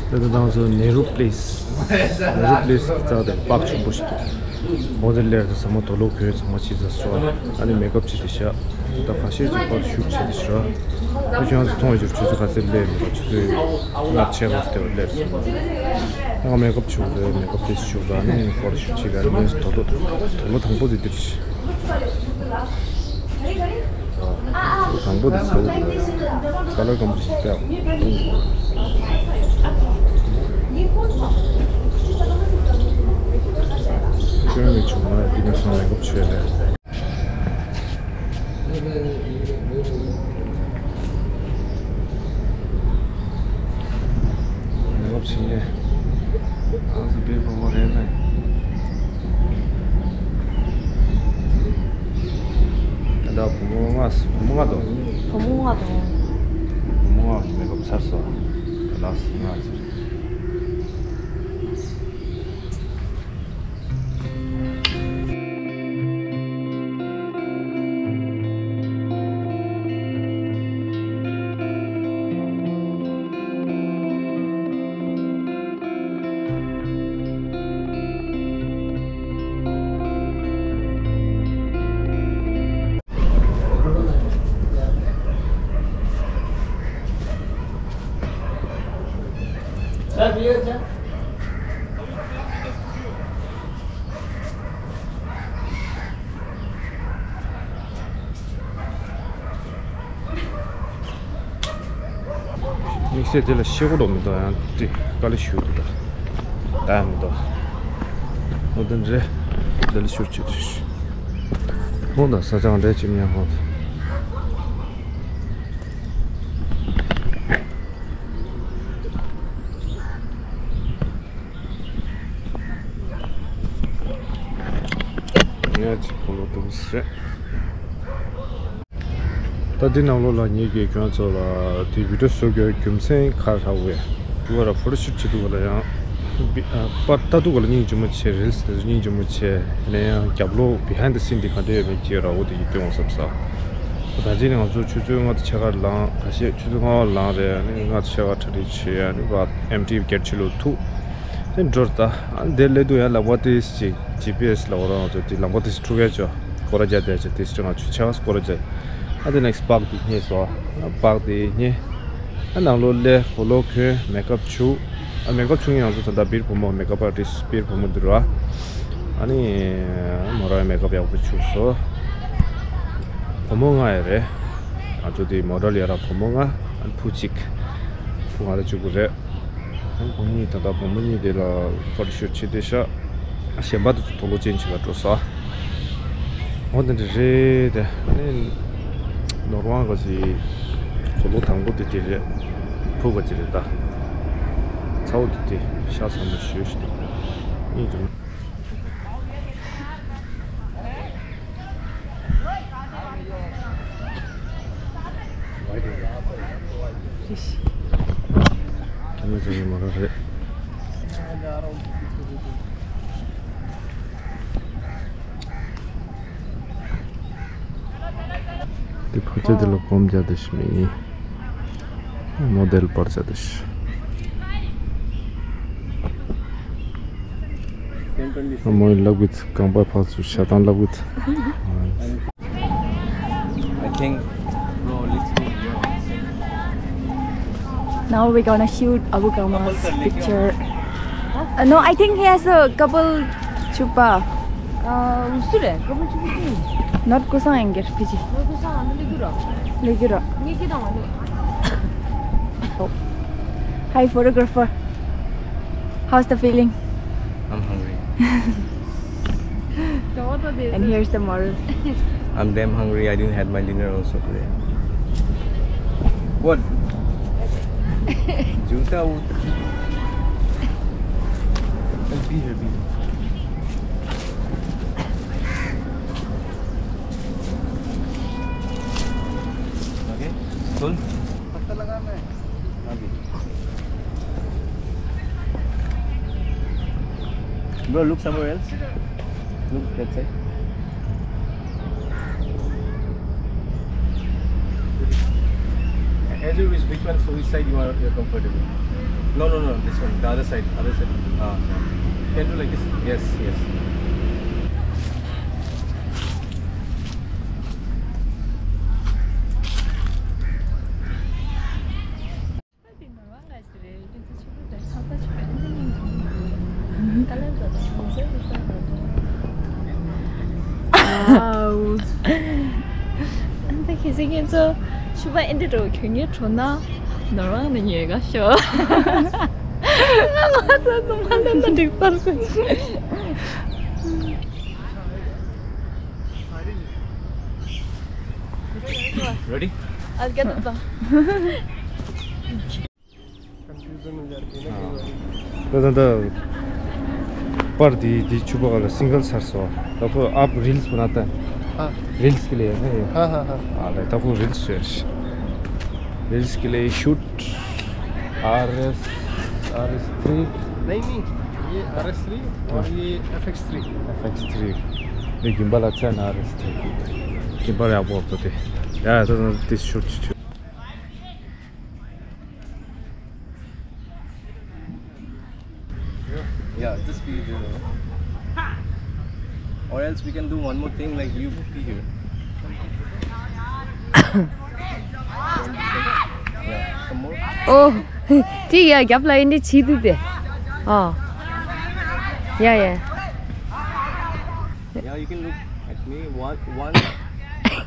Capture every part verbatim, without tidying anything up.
ད་ལྟ་ང་ཚོ་ནེ་རུ་པི་ལེ་སི། ནེ་རུ་པི་ལེ་སི་གི་རྩ་དེར་པཱརྐ་ཆེན་པོ་ཞིག་འདུག་འོ་དེ་སླེབས་ཏེ་ཚང་མ་དུག་ལོག་གྱོན། ཚང་མ་ཕྱི་ཚར་སོང་། ཨ་ནི་མེག་ཨབ་བྱས་ཏེ་བཞག་ད་ཁ་ཤས་ཀྱིས་ཕོ་ཊོ་ཤུཊ་བྱས་ཏེ་བཞག་ད་ཁྱེད་རང་ཚོ་མཐོང་ཡོད་ཀྱི་རེད། ཆུ་ཚོད་ག་ཚོད་སླེབས་ཡོད་མེད། ཆུ་ཚོད་ལྔ་ཕྱེད་ཙམ་ཞིག་དེ་བར་སླེབས་སོང་། ད་ང་མེག་ཨབ་བྱས་ཏེ་མེག་ཨབ་བྱས་ཏེ་བཞག་ཨ་ནི་ཕོ་ཊོ་ཤུཊ་བྱས། ཨ་ནི་དུག་ལོག་དུག་ལོག་དང་པོ་དེ་འདིར། དང་པོ་དེ་ཚ་བོ་དེ་ཚ་ལ་སྐམ་པོ་ཞིག་བཏགས། སྐྱོན་མེད་བྱུང་ན་འདི་ནས་སང་ལེན་གོ་ཆོད་རེད། ལེན་གོ་ཕྱིན་ཡས། ཨང་སུ་པའི་བུ་མོ་རེད་ནས། ད་ལྟ་བུ་མོ་ལྔ། བུ་མོ་ལྔ་དང་། བུ་མོ་ལྔ་དང་། བུ་མོ་ལྔ་མེག་ཨབ་ཚར་སོང་། ད་ལགས་སུ་ལྔ་ཟེར། དམིགས་བསལ་དེ་ལ་ཤེལ་སྒོ་འདྲ་མི་འདུག་ཡང་དེ་དཀའ་ལས་ཞུ་འདུག་ད་ད་མི་འདུག་འོ་དེ་འདྲ་དེ་ལ་ཤུར་བྱེད་དུས། འོ་ད་ས་ཆ་འདྲ་ཅིག་ཉག་ཧོ། ངས་ཅིག་ཁོ་ལོ་དུ་བུ་སྲེ། ད་འདི་ནང་ལོགས་ལ་ངེད་ཀྱིས་ཁྱོད་ཚོ་ལ་དེ་བི་ཌིའོ་བཟོ་རྒྱུའི་རྒྱུ་མཚན་ག་རེ་རེད། དུ་བ་ལ་ཕོ་ཊོ་ཤུཊ་བྱེད་དུས་སྒང་ལ་ཡང་། པར་ལྟ་དུས་སྒང་ལ་སྙིང་རྗེ་མོ་བྱས། རིལ་སི་དེ་ཚོ་སྙིང་རྗེ་མོ་བྱས། ཡིན་ན་ཡང་རྒྱབ་ལོགས་བི་ཧའིན་ཌི་སི་ཨིན་དེ་ག་འདྲ་ཡོད་མེད་ཅིག་ར་འོ་དེ་ཡིད་སྟོན་འོང་བསམ་ས། ད་ཅི་ནས་ང་ཚོ་ཆུ་ཚོད་ལྔ་དང་ཕྱེད་ཀ་ལངས། ཁ་ཤས་ཆུ་ཚོད་ལྔ་པ་ལངས་རེད། ཨ་ནི་ལྔ་དང་ཕྱེད་ཀ་གྲ་སྒྲིག་བྱས། ཨ་ནི་བ་ཨེམ་ཊི་བི་བརྒྱད་ཕྱི་ལོགས་ཐུག་དེ་འགྲོ་ར་ད། ཨ་ནི་དེ་སླེབས་དུས་ཡང་ལམ་ཁ་དེ་ཅིག་ཇི་པི་ཨེ་སི་ལ་འོ་རང་ཚོ་དེ་ལམ་ཁ་དེ་འཁྲུག་གས་ཅོ། སྐོར་ར་རྒྱག་བསྡད་ཅིག་དེ་ཅིག་ང་ཆུ་ཚོད་ཕྱེད་ཀ་སྐོར་ར་རྒྱག་ཨ་དེ་ནེག་སི་པཱརྐ་དེ་རྙེད་སོང་། པཱརྐ་དེ་རྙེད། ཨ་ནང་ལོགས་སླེབས། དུག་ལོག་གྱོན། མེག་ཨབ་བྱུགས། ཨ་མེག་ཨབ་བྱུགས་མཁན་ང་ཚོ་ད་ལྟ་སྦིར་བུ་མོ། མེག་ཨབ་ཨར་ཊིསི་སྦིར་བུ་མོ་འདི་རེད་བ། ཨ་ནི་མོ་ར་མེག་ཨབ་ཡག་པོ་བྱུགས་སོང་། བུ་མོ་ལྔ་ཡོད་རེད། ང་ཚོ་དེ་མོ་ཌེལ་ཡོད་ར་བུ་མོ་ལྔ། ཨ་ནི་བུ་གཅིག་བུ་ང་ར་གཅིག་པུ་རེད། ཨ་ནི་བུ་མོ་གཉིས། ད་ལྟ་བུ་མོ་གཉིས་དེ་ལ་ཕོ་ཊོ་ཤུཊ་བྱེད་བསྡད་ཤག་གཞན་པ་དེ་ཚོ་དུག་ལོག་ཅན་ཅིག་ལ་འགྲོ་ས། འོ་དེ་འདྲ་རེད་དེ། ཨ་ནི་ནོར་ཝང་གི་ཅིག་དུག་ལོག་དང་པོ་དེ་དེ་རེད། ཕུ་ག་ཅིག་རེད་ད། ཚ་བོ་དེ་དེ་ཤ་ཚ་མོ་ཞེ་ཞིག་འདུག་སྙིང་རྗེ་མོ། ཁྱེད་རང་ཚོ་མོ་ར་རེད། དེ་ཕོ་ཅོ་དེ་ལ་སྒོམ་རྒྱག་དེ་ཤི་མི་ཡིན། མོ་ཌེལ་པར་ཆ་དེ་ཤི། མོ་ཡི་ལབ་གི་ཚིག་རྐང་པ་ཕར་ཚུར་ཤ་སྟངས་ལབ་གི་ཚིག I think, bro, let's go. Now we're gonna shoot Abu Kama's picture. Uh, no, I think he has a couple chupa. Uh, sure, couple chupa. Not kusang anger, Fiji. Not kusang, I'm Legura. Legura. Hi, photographer. How's the feeling? I'm hungry. And here's the moral. I'm damn hungry. I didn't had my dinner also today. What? Juta ut. Be here, be here. Okay. Cool. Bro, look somewhere else. Look that side. As you wish, which one, so which side you are, you are comfortable? No, no, no, this one, the other side, other side. Ah, yeah. Can do like this? Yes, yes. ཨའུ། ཨ་ནི་ད་ཁྱེད་ཚོ་ཁྱེད་ཚོ་ཕྱུ་པ་ཨེ་འདྲ་འགྲོ་གྱོན་ངེས་འགྲོ་ན་ནོར་བ་ནས་ཉོས་ག་ཤོག་ང་ཚོ་ཚང་མ་ལ་ན་འགྲིག་པར་དགོས། Ready? I'll get the ball. Confusion हो जाती है ना कई बार। ད་ད་ད་པར་འདི་འདི་ཕྱུ་པ་ག་ལ་single ཚར་སོང་། ད་ཁོ་आप reels बनाता है? हाँ। Reels के लिए है ना ये? हाँ, हाँ, हाँ। हाँ, ད་ཁོ་reels ཡོད། Reels के लिए shoot R S, R S three। नहीं, नहीं, ये R S three और ये F X three। F X three। ये gimbal अच्छा है ना, R S three। Gimbal ཡག་པོ་ཡོད་དེ། ཡ་ད་ད་འདི་shoot shoot། Yeah, just be there. Or else we can do one more thing, like you be here. Yeah, some more. ཨོ། དེ་ཡ་རྒྱབ་ལ་ཡིན་དེ་བྱིས་དུས་དེ། ཨ། ཡ་ཡ། Yeah, you can look at me. One, one,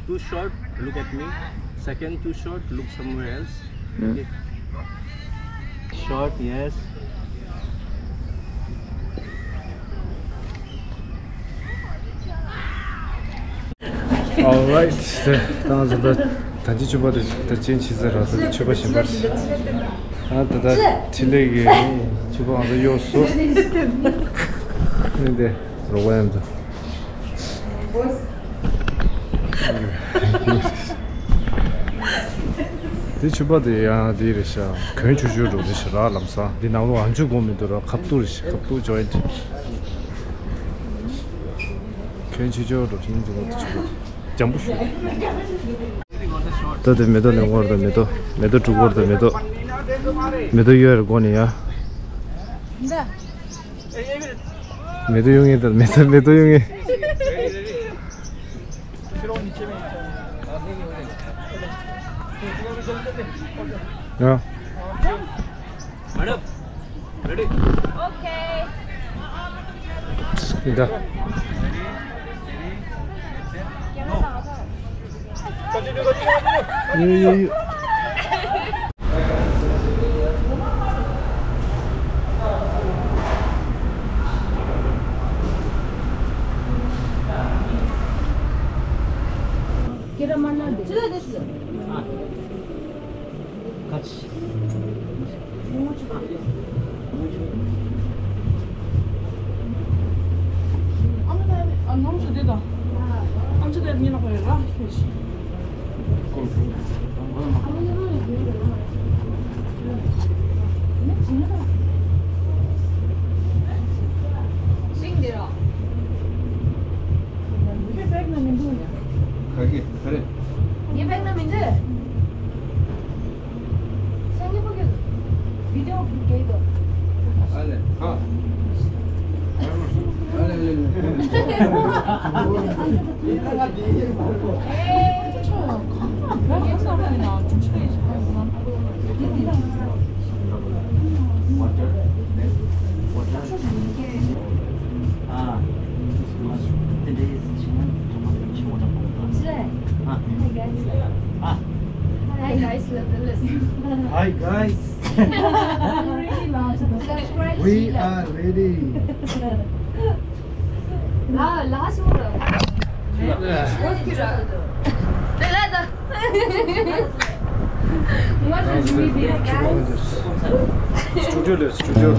too short, look at me. Second, too short, look somewhere else. Okay. Short, yes. Alright. ད་ང་ཚོ་ད་ད་ཅི་ཕྱུ་པ་དེ་ད་ཅན་ཆི་ཟེར་ར་ད་ཕྱུ་པ་གཞན་པ་རེད། ད་ད་ད་ཕྲིན་ལས་ཀྱི་ཕྱུ་པ་ང་ཚོ་གཡོག་སོ། ནི་དེ་རོགས་པ་ཡང་ཚོ། དེ་ཕྱུ་པ་དེ་ཡང་དེ་རེད་ཤག་གོན་ཆུ་ཆུ་འགྲོ་རེད་ཤག་རག་ལམ་སང་དེ་ནང་ལོགས་ཨང་ཆུ་དགོང་མི་འདུག་ར། ཁབ་ཏུ་རེད་ཤག་ཁབ་ཏུ་joint། གོན་ཆུ་ཆུ་འགྲོ་ཤིང་འདུག་ཁབ་ཏུ་ཆུ་ཆུ་འཇམ་པོ་ཞུ། ད་དེ་མེ་ཏོག་ལེན་གོ་ར། ད་མེ་ཏོག་མེ་ཏོག་དྲུག་གོ་ར། ད་མེ་ཏོག་མེ་ཏོག་གཡོ་ར་གོ་ནི་ཡ། མེ་ཏོག་གཡོ་ངེས་ད། མེ་ཏོག་མེ་ཏོག་གཡོ་ངེས། ཡ། Madam, ready? Okay. ཡིན་ད། ཡོ་ཡོ་ཡོ། ག་གི་ག་རེ། ངའི་བེག་ན་མི་འདུག་སང་ཉིན་པོ་གི་བི་ཌི་ཡོ་གི་གེ་དོ། ཨ་ལེ། ཧ། ཨ་ལེ་ལེ་ལེ། Water, then water. Ah, this is much. Today is Chinese. Hi guys. Ah. Hi guys, listen. Hi guys. Subscribe. We are ready. لا، لا، شو ده؟ Studio ལས་studio.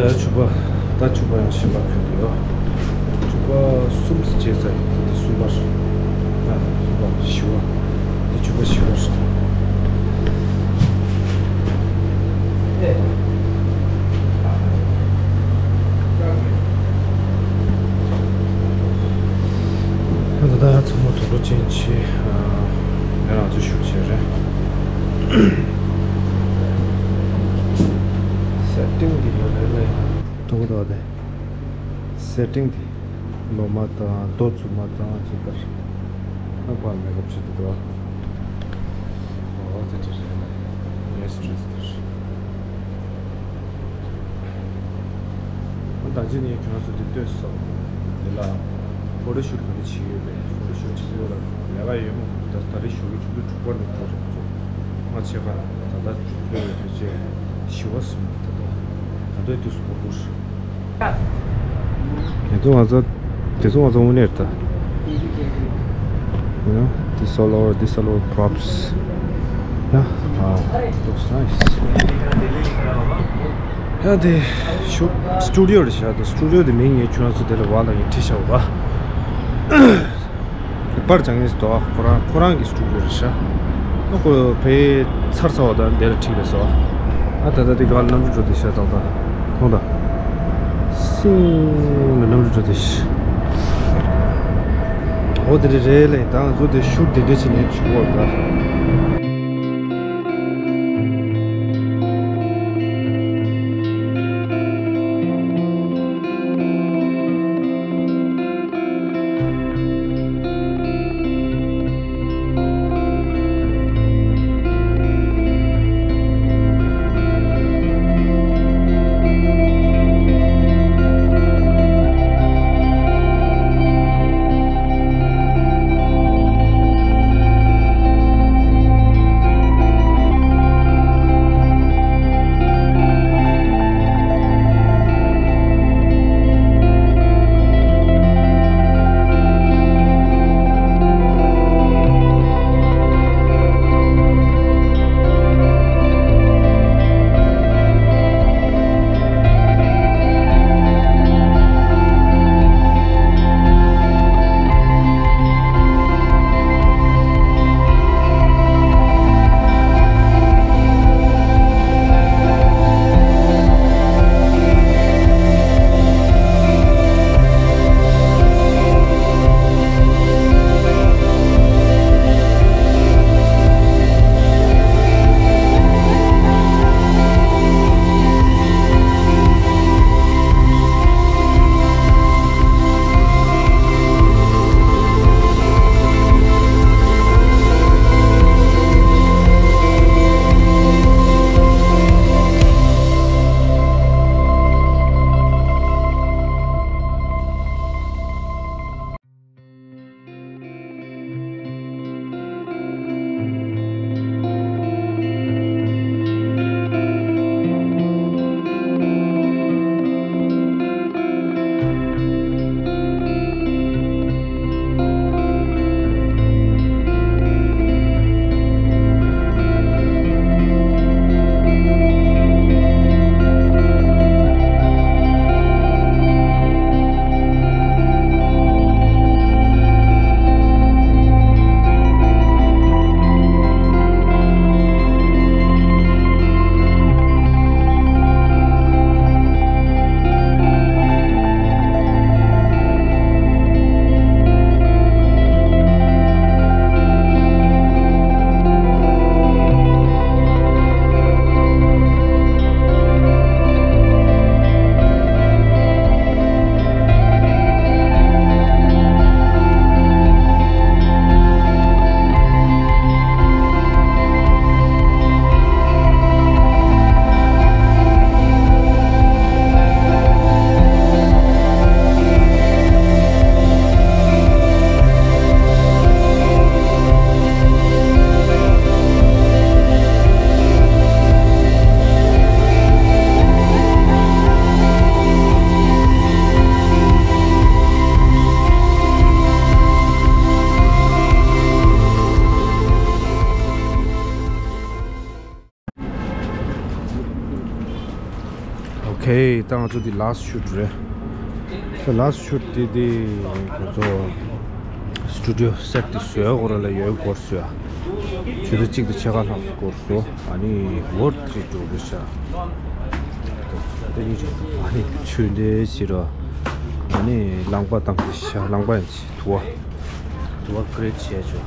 ད་ཕྱུ་པ། ད་ཕྱུ་པ་ཡང་གཞན་པ་གྱོན་གྱི་ཡོད། ཕྱུ་པ་གསུམ་ཙམ་བྱས་ཙང་། ད་གསུམ་པར། ཡང་གསུམ་པ་བཞི་པ། འདི་ཕྱུ་པ་བཞི་པ་རེད། ད་ལྟ་ཚང་མ་དུད་འགྲོ་ཅན་བྱས། ཨ། ང་རང་ཚོ་བཞུགས་བྱས་རེད། སེ་ཊིང་འདི་ཡོད་རེད་ལ། ཡང་མཐོང་གི་འདུག་སྟེ། སེ་ཊིང་འདི་ལོ་མ་དང་རྡོ་བཙུགས་མ་དང་ཇི་ལྟར་ཨ་ཕར་མེག་ཨབ་བྱེད་དུ་འདུག། ཨོ་དེ་ཅི་རེད་ལ། ངའི་སི་ཊི་རེ་སི་དེ་རེད། ཨ་ད་ཅི་ནས་ཁྱོད་ཚོ་དེ་ལྟོས་སོང་། དེ་ལ་ཕོ་ཊོ་ཤུཊ་ག་རེ་བྱེད་ཡོད་པས། ཕོ་ཊོ་ཤུཊ་བྱེད་ཀྱི་ཡོད་ལ་ལས་ཀ་ཡོད་མ། ད་ད་རེས་ཞོགས་ཀྱི་ཆུ་ཚོད་དྲུག་པ་ནས་འགོ་རེད་ཚོ། ང་ཆེ་ཁ་ད་ལྟ་ཆུ་ཚོད་ཕལ་ཆེར་བཞི་པ་ཟིན་པ། ད་ལྟ་ད་ལྟའི་དུས་སུ་འགོར་འགོར། དེ་ཚོ་ང་ཚོ་དེ་ཚོ་ང་ཚོ་དངོས་གནས་རེད་ད། You know, this all over, this all over props. Yeah, wow, looks nice. ཡ་དེ་ཤུ་སི་ཊུ་ཌི་ཡོ་རེད་ཤག། ད་སི་ཊུ་ཌི་ཡོ་དེ་མིང་ངས་ཁྱོད་རང་ཚོ་དེ་ལ་བ་ལ་ངས་བྲིས་བཞག་པ། པར་བྱང་ངེས་སུ་འདུག། ཁོ་རང་ཁོ་རང་གི་སི་ཊུ་ཌི་ཡོ་རེད་ཤག། ཨ་ཁོ་བས་ཚར་ཚར་བ་དང་དེ་ལ་ཁྲིད་པས་སོ། ཨ་ད་ལྟ་དེ་ག་ལ་གནམ་གྲུ་འགྲོ་དེ་ཤག། ད་ལྟ་མཐོང་དང་། སིང་ལ་གནམ་གྲུ་འགྲོ་དེ་ཤག། འོ་དེ་རེད་རེད་ལེ། ད་ང་ཚོ་དེ་ཤུ་དེ་འདྲས་བྱས་ནས་བྱུག་བར་ད། ད་ང་ཚོ་འདི་last shoot རེད། ད་last shoot དེ་དེ་ང་ཚོ་studio set དེ་བཟོས་སྐོར་ལ་ཡོད་སྐོར་བཟོས། ཆུ་ཚོད་གཅིག་དང་ཕྱེད་ཀ་ལྷག་སྐོར་བཟོས། ཨ་ནི་ཝར་ཐི་རི་འགྲོ་རེད་ཤག་ད་དེ་ནི་ཨ་ནི་ཆུ་འདྲེ་ཞིག་ར། ཨ་ནི་རླངས་པ་བཏང་དེ་ཤག་རླངས་པ་ཡིན་ཅི་དུ་བ། དུ་བ་ཀི་རེ་ཊི་བྱས་ཆོག་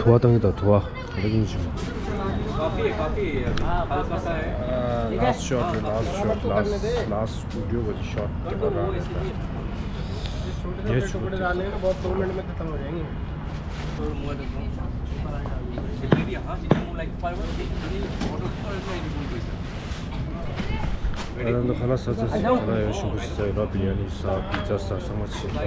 དུ་བ་བཏང་གི་ད་དུ་བ། ད་གིན་ཞིག काफी है, काफी है, अभी हल्का सा है। Last shot, last shot, last, last studio का shot। छोटे छोटे डालने हैं ना, बहुत दो मिनट में खत्म हो जाएंगे। जितने भी, हाँ, जितने वो लाइक फाइव और एक, और एक, और एक, ཨ་ད་ཁ་ལག་ཟ་ཚར་སོང་། ཁ་ལག་ཡག་ཤོས་པོ་ཞིག་ཟ་ཡོད་ར། བི་རི་ཡ་ནི་ཟ། པི་ཛ་ཟ། ཚང་མ་བྱས་པ།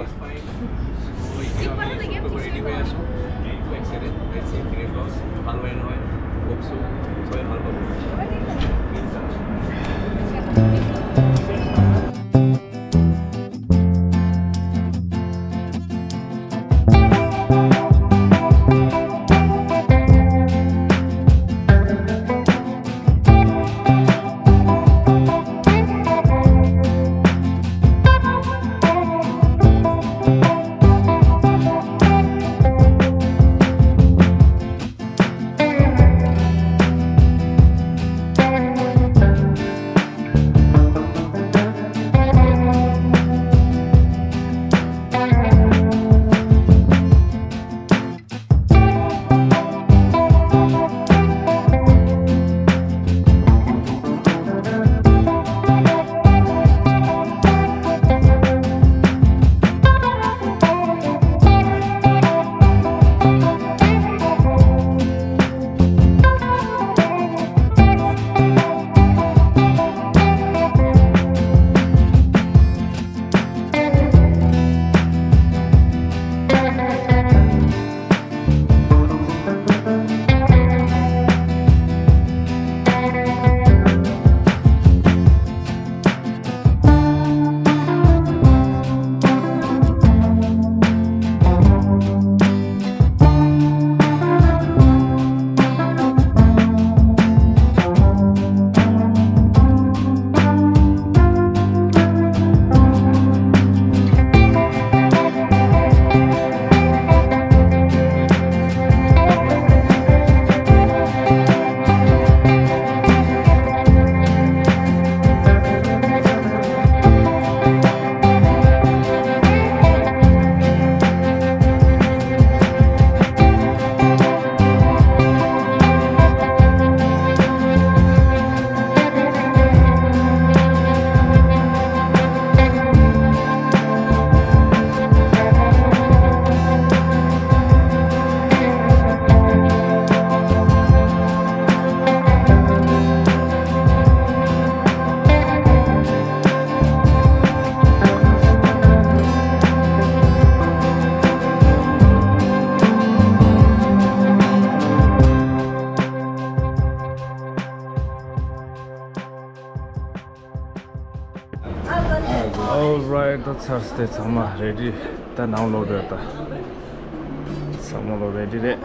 Alright, ད་ཚར་སྟེ་ཚང་མ་རེ་ཌི། ད་ནང་ལོག་རེད། ད་ཚང་མ་ལོ་རེ་ཌི་རེད།